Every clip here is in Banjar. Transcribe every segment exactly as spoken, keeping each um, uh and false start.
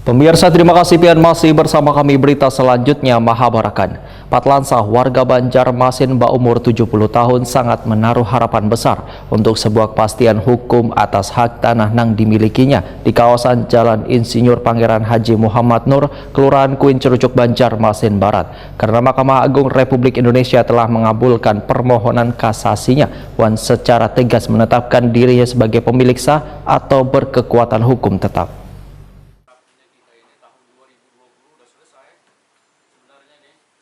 Pemirsa, terima kasih pian masih bersama kami. Berita selanjutnya, Mahabarakan. Patlansah, warga Banjarmasin baumur tujuh puluh tahun, sangat menaruh harapan besar untuk sebuah kepastian hukum atas hak tanah nang dimilikinya di kawasan Jalan Insinyur Pangeran Haji Muhammad Nur, Kelurahan Kuin Cerucuk, Banjarmasin Barat, karena Mahkamah Agung Republik Indonesia telah mengabulkan permohonan kasasinya wan secara tegas menetapkan dirinya sebagai pemilik sah atau berkekuatan hukum tetap.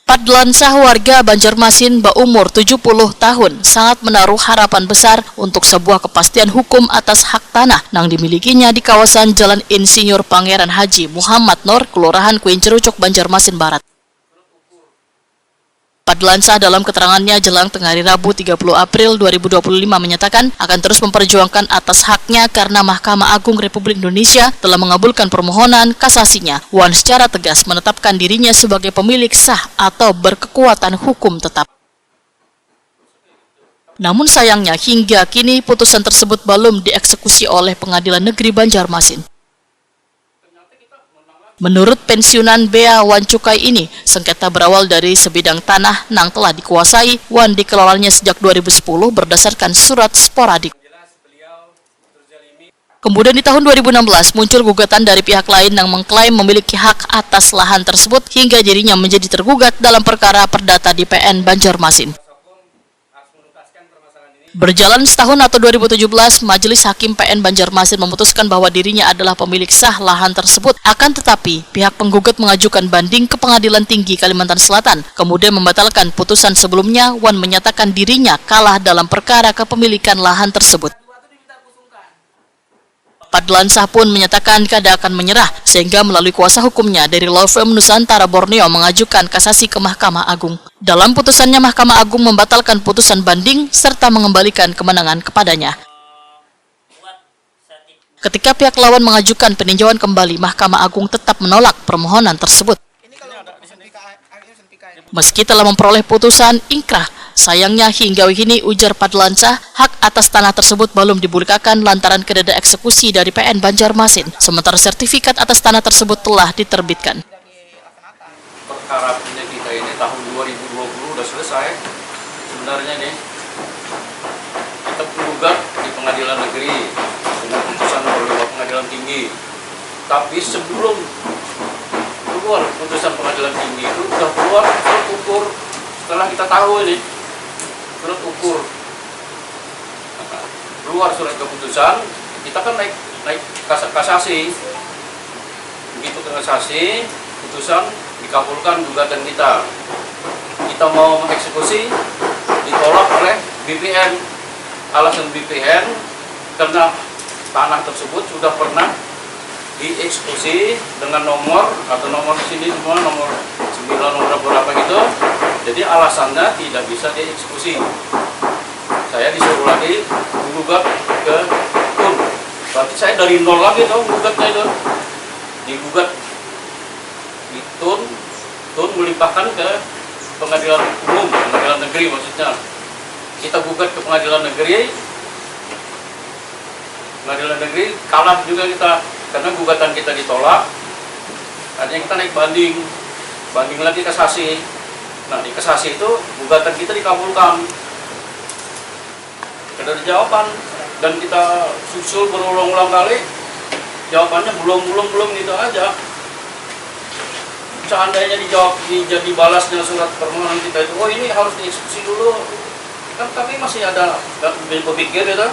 Padlansah, warga Banjarmasin baumur tujuh puluh tahun sangat menaruh harapan besar untuk sebuah kepastian hukum atas hak tanah nang dimilikinya di kawasan Jalan Insinyur Pangeran Haji Muhammad Nur, Kelurahan Kuin Cerucuk, Banjarmasin Barat. Padlansah dalam keterangannya jelang tengah hari Rabu tiga puluh April dua ribu dua puluh lima menyatakan akan terus memperjuangkan atas haknya karena Mahkamah Agung Republik Indonesia telah mengabulkan permohonan kasasinya wan secara tegas menetapkan dirinya sebagai pemilik sah atau berkekuatan hukum tetap. Namun sayangnya hingga kini putusan tersebut balum dieksekusi oleh Pengadilan Negeri Banjarmasin. Menurut pensiunan bea wan cukai ini, sengketa berawal dari sebidang tanah nang telah dikuasai wan dikelolanya sejak dua ribu sepuluh berdasarkan surat sporadik. Kemudian di tahun dua ribu enam belas muncul gugatan dari pihak lain nang mengklaim memiliki hak atas lahan tersebut hingga dirinya menjadi tergugat dalam perkara perdata di P N Banjarmasin. Berjalan setahun atau dua ribu tujuh belas, Majelis Hakim P N Banjarmasin memutuskan bahwa dirinya adalah pemilik sah lahan tersebut. Akan tetapi, pihak penggugat mengajukan banding ke Pengadilan Tinggi Kalimantan Selatan, kemudian membatalkan putusan sebelumnya wan menyatakan dirinya kalah dalam perkara kepemilikan lahan tersebut. Padlansah pun menyatakan kada akan menyerah, sehingga melalui kuasa hukumnya dari Law Firm Nusantara Borneo mengajukan kasasi ke Mahkamah Agung. Dalam putusannya, Mahkamah Agung membatalkan putusan banding serta mengembalikan kemenangan kepadanya. Ketika pihak lawan mengajukan peninjauan kembali, Mahkamah Agung tetap menolak permohonan tersebut. Meski telah memperoleh putusan ingkrah, sayangnya hingga wihini, ujar Padlansah, hak atas tanah tersebut balum dibulikakan lantaran kedada eksekusi dari P N Banjarmasin, sementara sertifikat atas tanah tersebut telah diterbitkan. Perkara punya kita ini tahun dua ribu dua puluh udah selesai sebenarnya nih. Kita penggugat di pengadilan negeri dengan putusan nomor dua pengadilan tinggi. Tapi sebelum keluar putusan pengadilan tinggi itu udah keluar surat ukur, setelah kita tahu ini surat ukur, keluar surat keputusan, kita kan naik naik kasasi. Begitu kasasi, putusan dikabulkan gugatan kita. Kita mau mengeksekusi, ditolak oleh B P N. Alasan B P N karena tanah tersebut sudah pernah dieksekusi dengan nomor atau nomor sini semua nomor sembilan nomor berapa gitu. Jadi alasannya tidak bisa dieksekusi. Saya disuruh lagi menggugat ke tun. Berarti saya dari nol lagi tuh gugatnya itu. Digugat di tun, tun melimpahkan ke pengadilan umum, pengadilan negeri maksudnya. Kita gugat ke pengadilan negeri, pengadilan negeri kalah juga kita karena gugatan kita ditolak. Artinya kita naik banding, banding lagi kasasi. Nah, di kasasi itu gugatan kita dikabulkan. Kada ada jawaban dan kita susul berulang-ulang kali, jawabannya belum belum belum gitu aja. Seandainya dijawab, dijadi balasnya surat permohonan kita itu, oh ini harus dieksekusi dulu, kan kami masih ada berpikir gitu.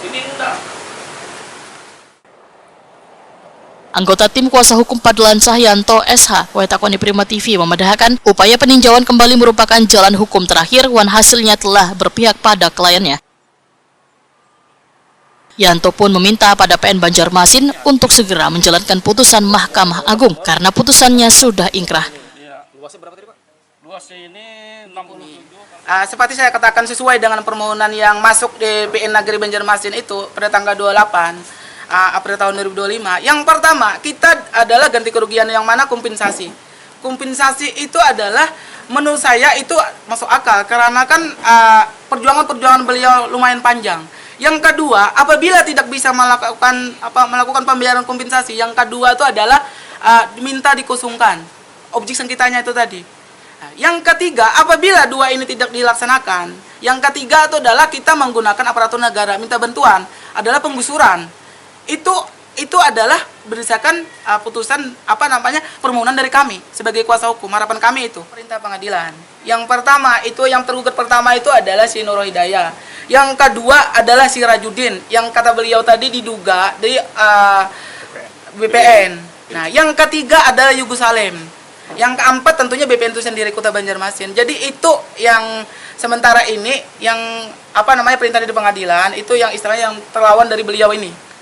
Ini enggak. Anggota Tim Kuasa Hukum Padlansah Yanto S H, Wetakoni Prima T V, memadahakan upaya peninjauan kembali merupakan jalan hukum terakhir wan hasilnya telah berpihak pada kliennya. Yanto pun meminta pada P N Banjarmasin untuk segera menjalankan putusan Mahkamah Agung karena putusannya sudah ingkrah. Luasnya berapa tadi, Pak? Luasnya ini enam puluh tujuh. Uh, seperti saya katakan sesuai dengan permohonan yang masuk di P N Negeri Banjarmasin itu pada tanggal dua puluh delapan uh, April tahun dua ribu dua puluh lima. Yang pertama, kita adalah ganti kerugian yang mana kompensasi. Kompensasi itu adalah menurut saya itu masuk akal karena kan uh, perjuangan-perjuangan beliau lumayan panjang. Yang kedua, apabila tidak bisa melakukan apa melakukan pembayaran kompensasi, yang kedua itu adalah uh, minta dikosongkan objek sengketanya itu tadi. Nah, yang ketiga, apabila dua ini tidak dilaksanakan, yang ketiga itu adalah kita menggunakan aparatur negara minta bantuan adalah penggusuran. Itu itu adalah berdasarkan uh, putusan apa namanya permohonan dari kami sebagai kuasa hukum, harapan kami itu perintah pengadilan. Yang pertama itu yang tergugat pertama itu adalah si Nurul Hidayah. Yang kedua adalah si Rajudin yang kata beliau tadi diduga di uh, B P N. Nah, yang ketiga adalah Yugus Salim. Yang keempat tentunya B P N itu sendiri Kota Banjarmasin. Jadi itu yang sementara ini yang apa namanya perintah dari pengadilan itu yang istilahnya yang terlawan dari beliau ini.